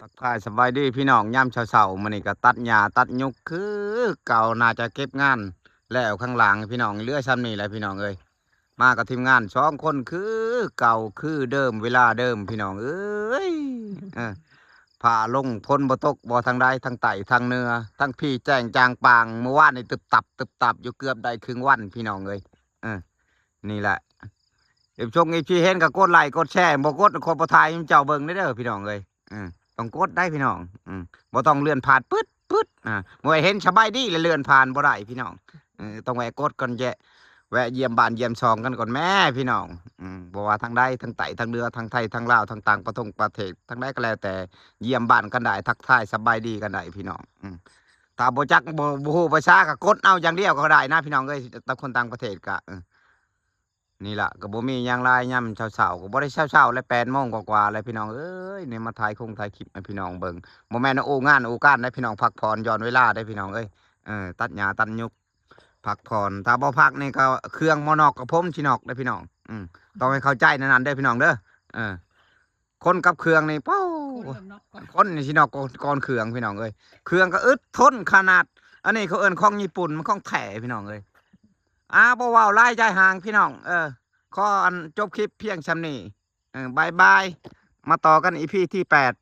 ທັກທາຍສະບາຍດີພີ່ນ້ອງ ຍາມເຊົ້າໆ ມື້ນີ້ກໍຕັດຫຍ້າຕັດຫຍຸກຄືເກົ່າ ໜ້າຈະເກັບງານແລ້ວຂ້າງຫຼັງພີ່ນ້ອງ ເຫຼືອຊ່ຳນີ້ແຫຼະພີ່ນ້ອງເອີຍ. ມາກັບທີມງານສອງຄົນຄືເກົ່າຄືເດີມ ເວລາເດີມພີ່ນ້ອງເອີຍ. ເອີ ຟ້າລົງ ຝົນບໍ່ຕົກບໍ່ທາງໃດ ທາງໃຕ້ທາງເໜືອ ທັງພີ້ແຈ້ງຈາງປາງ ມື້ວານນີ້ຕຶບຕັບຕຶບຕັບຢູ່ ເກືອບໄດ້ເຄິ່ງວັນພີ່ນ້ອງເອີຍ. ເອີ ນີ້ແຫຼະ ເອັຟຊງ ເອັຟຊີ ເຫັນກໍກົດໄລ້ກົດແຊ ບໍ່ກົດຂ້ອຍບໍ່ຖ່າຍໃຫ້ເຈົ້າເບິ່ງເດີພີ່ນ້ອງເອີຍ. ເອີ ຕ້ອງກົດໄດ໋ພີ່ນ້ອງ ອືມ ບໍ່ຕ້ອງເລື່ອນຜ່ານປຶດໆ ອ່າ ບໍ່ໃຫ້ເຫັນສະບາຍດີແລ້ວເລື່ອນຜ່ານບໍ່ໄດ້ພີ່ນ້ອງ. ເອີ ຕ້ອງແວະກົດກ່ອນແຈະ ແວະຢ້ຽມບ້ານຢ້ຽມຊ່ອງກັນກ່ອນແມ້ພີ່ນ້ອງ. ອືມ ບໍ່ວ່າທາງໃດ ທາງໃຕ້ທາງເໜືອ ທາງໄທທາງລາວ ທາງຕ່າງປະທົງປະເທດ ທາງໃດກໍແລ້ວແຕ່ ຢ້ຽມບ້ານກັນໄດ້ ທັກທາຍສະບາຍດີກັນໄດ້ພີ່ນ້ອງ. ອືມ ຖ້າບໍ່ຈັກ ບໍ່ ບໍ່ຮູ້ພາສາກໍກົດເອົາຢ່າງດຽວກໍໄດ້ນະພີ່ນ້ອງເອີຍ ຕ່າງຄົນຕ່າງປະເທດກໍ ເອີ ນີ້ລະ ກໍບໍ່ມີຫຍັງຫຼາຍ ຍາມເຊົ້າໆ ກໍບໍ່ໄດ້ເຊົ້າໆ ແລະ ແປດໂມງກວ່າໆ ແລ້ວພີ່ນ້ອງເອີຍ. ນີ້ມາຖ່າຍຄົງຖ່າຍຄລິບໃຫ້ພີ່ນ້ອງເບິ່ງ ບໍ່ແມ່ນໂອ້ງານໂອ້ການໃດ໋ພີ່ນ້ອງ ພັກຜ່ອນຢ່ອນເວລາໃດ໋ພີ່ນ້ອງເອີຍ. ເອີ ຕັດຫຍ້າຕັດຫຍຸກ ພັກຜ່ອນ ຖ້າບໍ່ພັກນີ້ກໍເຄື່ອງບໍ່ນອກກໍຜົມຊິນອກໃດ໋ພີ່ນ້ອງ. ອືມ ຕ້ອງໃຫ້ເຂົ້າໃຈໃນນັ້ນເດີພີ່ນ້ອງເດີ. ເອີ ຄົນກັບເຄື່ອງນີ້ ເປົາ ຄົນເລີ່ມນອກກ່ອນ ຄົນນີ້ຊິນອກກ່ອນ ກ່ອນເຄື່ອງພີ່ນ້ອງເອີຍ. ເຄື່ອງກໍອຶດທົນຂະໜາດ ອັນນີ້ເຂົາເອີ້ນຂອງຍີ່ປຸ່ນ ມັນຂອງແທ້ພີ່ນ້ອງເອີຍ. ອ່າ ບໍ່ເວົ້າຫຼາຍໃຈຫ່າງພີ່ນ້ອງ ເອີ ຂໍອັນຈົບຄລິບພຽງຊ່ຳນີ້ ເອີ ບາຍບາຍ ມາຕໍ່ກັນອີພີທີແປດ.